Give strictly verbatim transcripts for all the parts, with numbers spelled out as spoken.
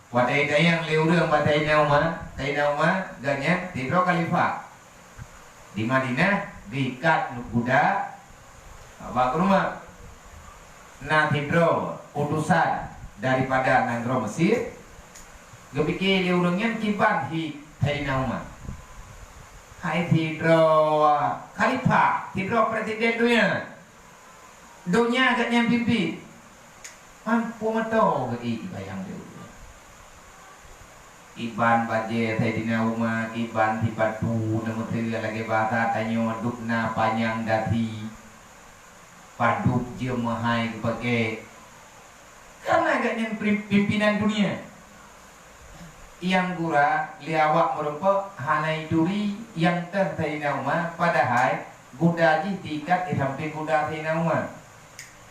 Watèe tanyong lé ureueng bak Saidina Umar, Saidina Umar gobnyan sidroe khalifah. Di Madinah, diikat guda, bawa ke rumoh. Na sidroe utosan daripada nanggroe Mesir, geupike lé ureueng nyan kiban hi Saidina Umar. Hai sidroe khalifah, sidroe presiden donya. Donya gobnyan pimpin. Man peumeutoe geuék jibayang lé ureueng. Kiban bajèe Saidina Umar, kiban sipatu, neumeuteue lagèe basa tanyoe dub na panyang dasi, padub jeuem meuhai geupaké. Kareuna gobnyan pim-, pimpinan dunia. Nyang gura lé awak meurumpok hana jituri nyang teuh Saidina Umar, padahai guda jih diikat di sampéng guda Saidina Umar.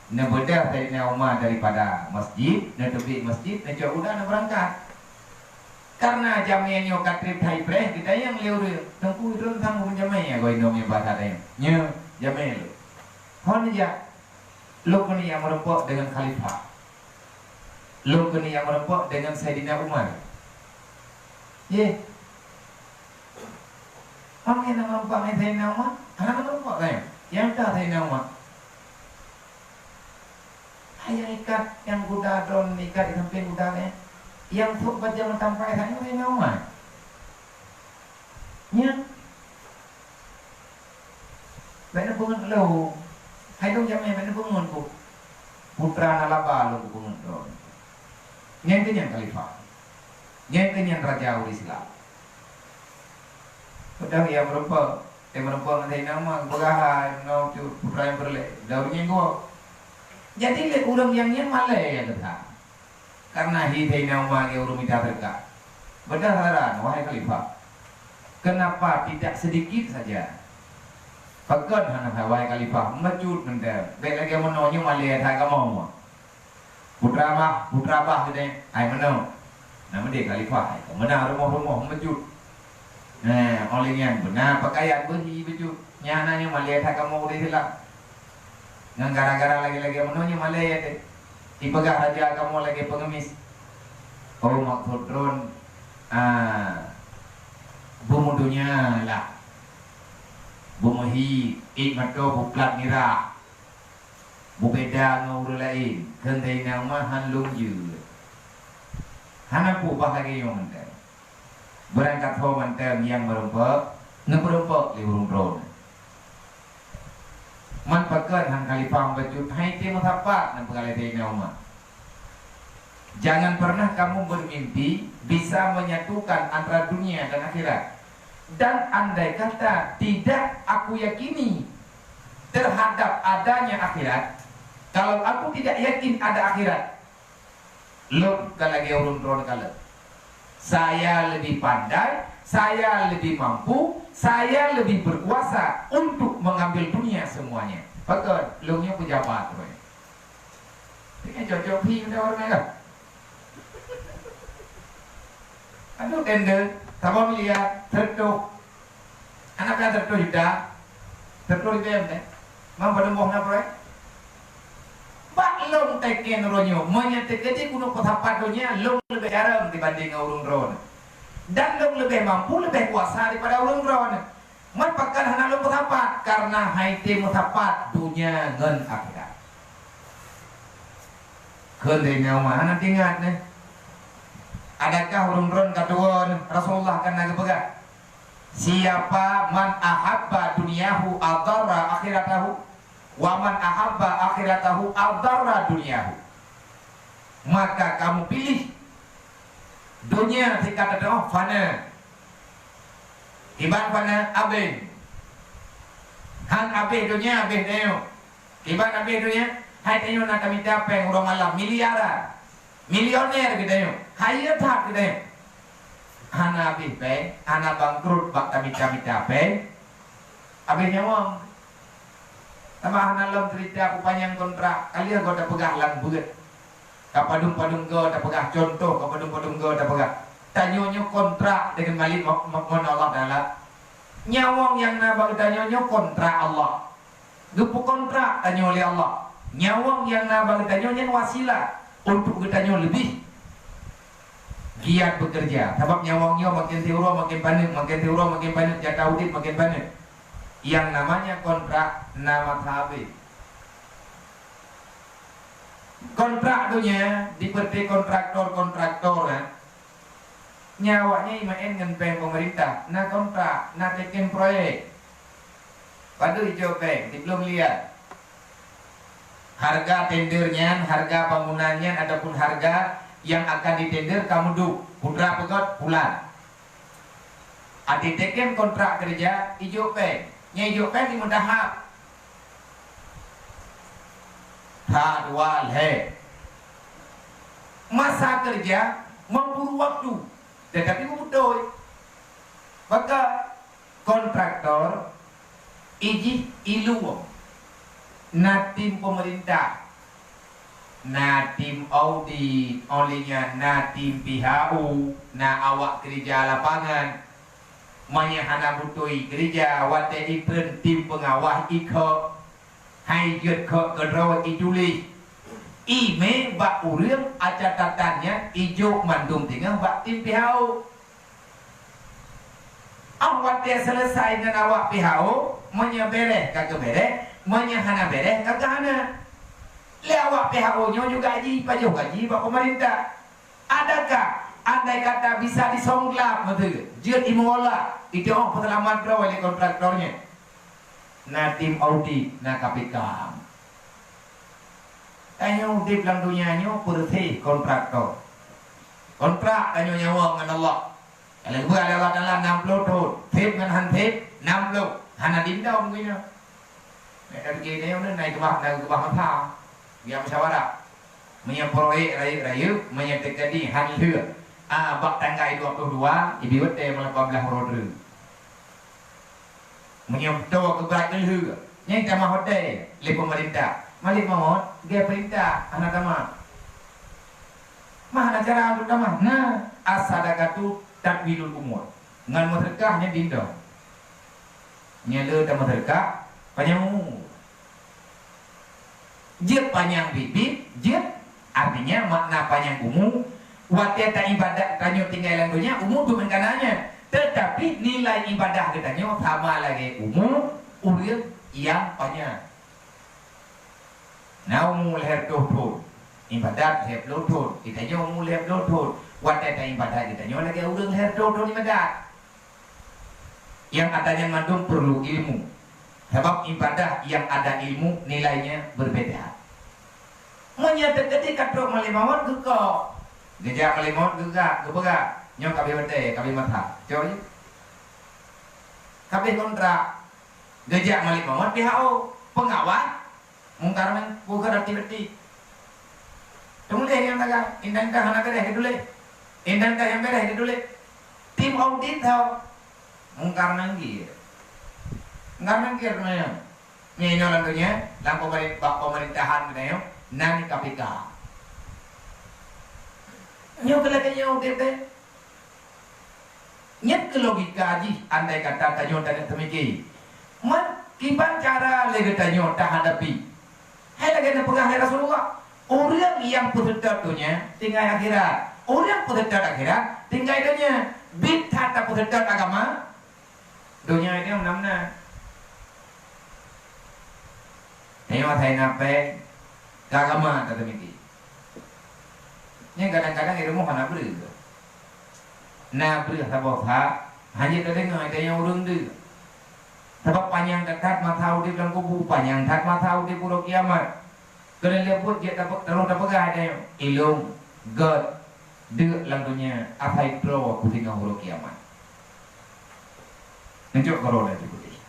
Neubeudôh Saidina Umar daripada masjid, neuteubiet masjid, neucok guda neubeurangkat. Kareuna jamèe nyoe ka trép that preh, geutanyong lé ureueng, "Teungku, droeneuh sanggob meujamèe?" Agoe inong nyang basa tanyong. "Nyo, jamèe lôn." Hon jak. Lôn keuneuk jak meurumpok deungon khalifah. Lôn keuneuk jak meurumpok deungon Saidina Umar. Yeh. Hana meurumpok ngon Saidina Umar? Hana meurumpok, kan? Nyang ka Saidina Umar. Hai nyang ikat, nyang guda droen ikat di sampéng guda nyan. Nyang sôk bajèe meutampai saát nyoe Saidina Umar. Nyan. Bèk neupeungeut lôn. Hai lôn jamèe, bèk neupeungeut ku. Putra na laba lôn kupeungeut droe. Nyan keuh nyan khalifah. Nyan keuh nyan raja ureueng Islam. Padahai nyang meurumpok, nyang meurumpok ngon Saidina Umar, geupeugah hai, meunoe cut putra nyang peureulèe. Daun nyan geuwoe. Jadi lé ureueng nyang nyan malèe nyang geusa. Kareuna hi Saidina Umar lagèe ureueng mita seudeukah. Beudôh saran, wahai khalifah. Kenapa tidak sedikit saja? Pakon hana, wahai khalifah, meucut mantong. Bèk lagèe meunoe nyoe malèe that kamoe. Putra bah, putra bah geude, hai meunoe. Na meudeh khalifah, hai meunan rumoh-rumoh meucut. Nah, óh lheueh nyan beuna peukayan beuhi bacut. Nyan na nyoe malèe that kamoe udép silam. Ngon gara-gara lagèe-lagèe meunoe nyoe malèe teuh. Ipeugah raja kamoe lagèe peungemis. Oh, maksud droen, ah, beumeudonya lah. Beumeuhi, ék meutoe beuplat mirah. Beubeda ngon ureueng laén, kheun Saidina Umar han lôn jeuet. Hana peue bah lagèe nyoe mantong. Beurangkat ho mantong nyang meurumpok, neupeurumpok lé ureueng droeneuh. Man pakon han khalifah bacut hai tém meusapat, neupeugah lé Saidina Umar. Jangan pernah kamu bermimpi bisa menyatukan antara dunia dan akhirat. Dan andai kata tidak aku yakini terhadap adanya akhirat, kalau aku tidak yakin ada akhirat, lôn ka lagèe ureueng droen kalon. Saya lebih pandai, saya lebih mampu, saya lebih berkuasa untuk mengambil dunia semuanya. Pakon, lôn nyoe peujabat, weh. Ini cocok phi benda orang lain. Aduh, tender, saboh miliar, seratus. Aneuk ka seratus juta, seratus ribu M deh. Mang padum boh na proyek? Bak lôn teken uroe nyoe, meunyoe teukeudi keuneuk peusapat donya, lôn leubeh jareueng dibanding ngon ureueng droeneuh. Dan lôn leubeh mampu, leubeh kuasa daripada ureueng droeneuh. Man pakon hana lôn peusapat? Kareuna hai tém meusapat donya ngon akhirat. Kheun lé nyoe mah hana teuingat neh. Adakah ureueng droen ka tuwö neh? Rasulullah kan na geupeugah, "Siapa man ahabba dunyahu adarra akhiratahu, wa man ahabba akhiratahu adarra dunyahu." Maka kamu pilih, donya sika teutoh fana. Kiban fana? Abéh. Han abéh donya, abéh tanyoe. Kiban abéh donya? Hai tanyoe na tamita péng uroe malam, miliaran. Milioner geutanyoe. Kaya that geutanyoe. Hana abéh péng, hana bangkrut bak tamita-mita péng. Abéh nyawöng. Teuma hana lom cerita peupanyang kontrak, ka lheueh goe tapeugah lam beuet. Ka padum-padum goe tapeugah, contoh, ka padum-padum goe tapeugah. Tanyoe nyoe kontrak deungon Malik mo-, mo-, ngon Allah Taala. Nyawöng nyang na bak geutanyoe nyoe kontrak Allah. Geupeukontrak tanyoe lé Allah. Nyawöng nyang na bak geutanyoe nyan wasilah untuk geutanyoe leubeh Giat bekerja, sabab nyawöng nyoe makin siuroe makin paneuk, makin siuroe makin paneuk, jatah udép makin paneuk. Yang namanya kontrak na masa habéh. Kontrak tu nya diperti kontraktor-kontraktor, kan? Nyan awaknyan imaén ngon bank pemerintah, na kontrak, na teken proyek. Padub ijok bank, siplôh miliar. Harga tender nyan, harga bangunan nyan ataupun harga yang akan ditender ka meuduek, putra peugöt pulan. Até teken kontrak kerja ijok bank. Nyan ijok bank di meudahab. That wal he. Masa kerja memburu waktu, tetapi beutôi. Maka kontraktor ijih ilueng, na tim pemerintah, na tim audit, oleh nyan na tim P H U, na awak kerja lapangan. Meunyoe hana beutôi kerja, watée itreun tim pengawas ikheun, hai jeuet kheun keudroe ituléh. Imé bak ureuëng a catatan nyan ijok mandum teungoh bak tim P H U. Óh watée seuleusoe ngon awak P H U, meunyoe béréh ka geubéréh, meunyoe hana béréh ka geuhana. Lé awak P H U nyoe juga jipajoh gaji bak pemerintah. Adakah andai kata bisa disongklap meuteue, jeuet imeuolah, iteuoh peuseulamat droe lé kontraktor nyan? Na tim audit, na K P K. Tanyoe udeb lam donya nyoe peureuséh kontraktor. Kontrak tanyoe nyawöng ngon Allah. Nyang leubeh lé Allah Taala nam ploh thon, seb ngon han seb nam ploh, hana dindong geuh nyoe. Meunan lagée nyoe na keubah, na keubah masa. Biar musyawarah. Meunyoe proyek rayeuk-rayeuk, meunyoe teujadi han lheueh, a, bak tanggai dua ploh dua, ibi watée meulapan blaih uroe treuk. Meunyoe toe keubrat lheueh, nyang tamah hotel lé pemerintah. Malék mawöt, gée perintah hana tamah. Mah hana cara untuk tamah. Nah, as-sadaqatu tatwilul umur. Ngon meuseudeukah nyan dindong. Nyan le tameuseudeukah panyang umu. Jeuet panyang biet-biet, jeuet, artinya makna panyang umu, watée taibadat tanyoe tinggai lam donya, umu tu meunkana nyan. Teutapi nilai ibadah geutanyoe sama lagée umu ureuëng nyang panyang. Na umu lhée reutôh thon, ibadat lhée ploh thon, geutanyoe umu lhée ploh thon, watée taibadat geutanyoe lagée ureuëng lhée reutôh thon ibadat. Nyang ata nyan mandum peurlu ilmu. Sabab ibadah nyang ada ilmu nilainya berbeda. Meunyoe teukeudi ka trok malék mawöt geukok, geujak malék mawöt geugak, geupeugah, "Nyoe ka abéh watée, ka abéh masa." Cok jih. Ka abéh kontrak. Geujak malék mawöt P H O, pengawas, Mungkar Nakir, bukon rati-rati. Tuléh nyang taga, indang ka hana béréh dituléh. Indang ka nyang béréh dituléh. Tim audit tau. Mungkar Nakir. Mungkar Nakir namanya. Nyoe inoe lam donya, lam pemerintah, bak pemerintahan geutanyoe, nan K P K. Nyoe keuh lagée nyoe udeb teuh. Nyan keuh logika jih andai kata tanyoe taneuk teumiki. Man, kiban cara lé geutanyoe tahadapi? Hai lagée neupeugah lé Rasulullah, ureuëng nyang peuseutôt donya tinggai akhirat. Ureuëng peuseutôt akhirat tinggai donya. Biet that tapeuseutôt agama, donya nyoe na meunan. Tanyoe asai na péng, keu agama tateumiki. Nyan kadang-kadang di rumoh hana breueh. Na breueh saboh that, hana tadeungoe tanyoe ureuëng deuh. Sabab panyang that masa udeb lam kubu, panyang that masa udeb uroe kiamat. Keuneuk lheueh buet jeuet tape-, taroh tapeugah tanyoe, ilong, gét, deuk lam donya, asai droe kusingoh uroe kiamat. Neujok keudroe laju keudeh.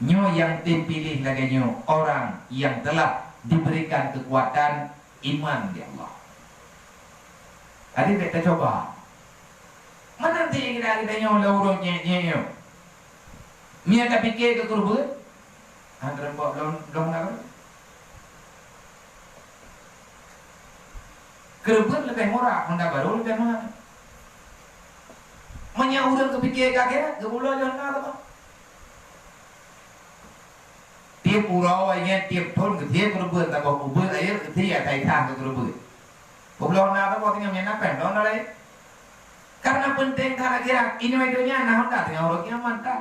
Nyoe nyang tem piléh lagée nyoe, orang yang telah diberikan kekuatan iman di Allah. Jadi, bék tacoba. Meunan ti geutanyoe lé ureuëng nyét-nyét nyoe. Meunyo tapike keu keureubeuen, han teurimong bloe, bloe hana barô. Keureubeuen leubeh murah, honda barô leubeh mahal. Meunyo ureuëng geupike keu akhirat, geubuloe lé honda teuma. Tieb uroe nyan, tieb thon geutieb keureubeuen, saboh ubeut rayeuk geutieb asai that keu keureubeuen. Geubuloe honda teuma, tinggai nyan na péng, bloe honda laén. Karena penting ka akhirat, inoe donya na honda teungoh uroe kiamat ka.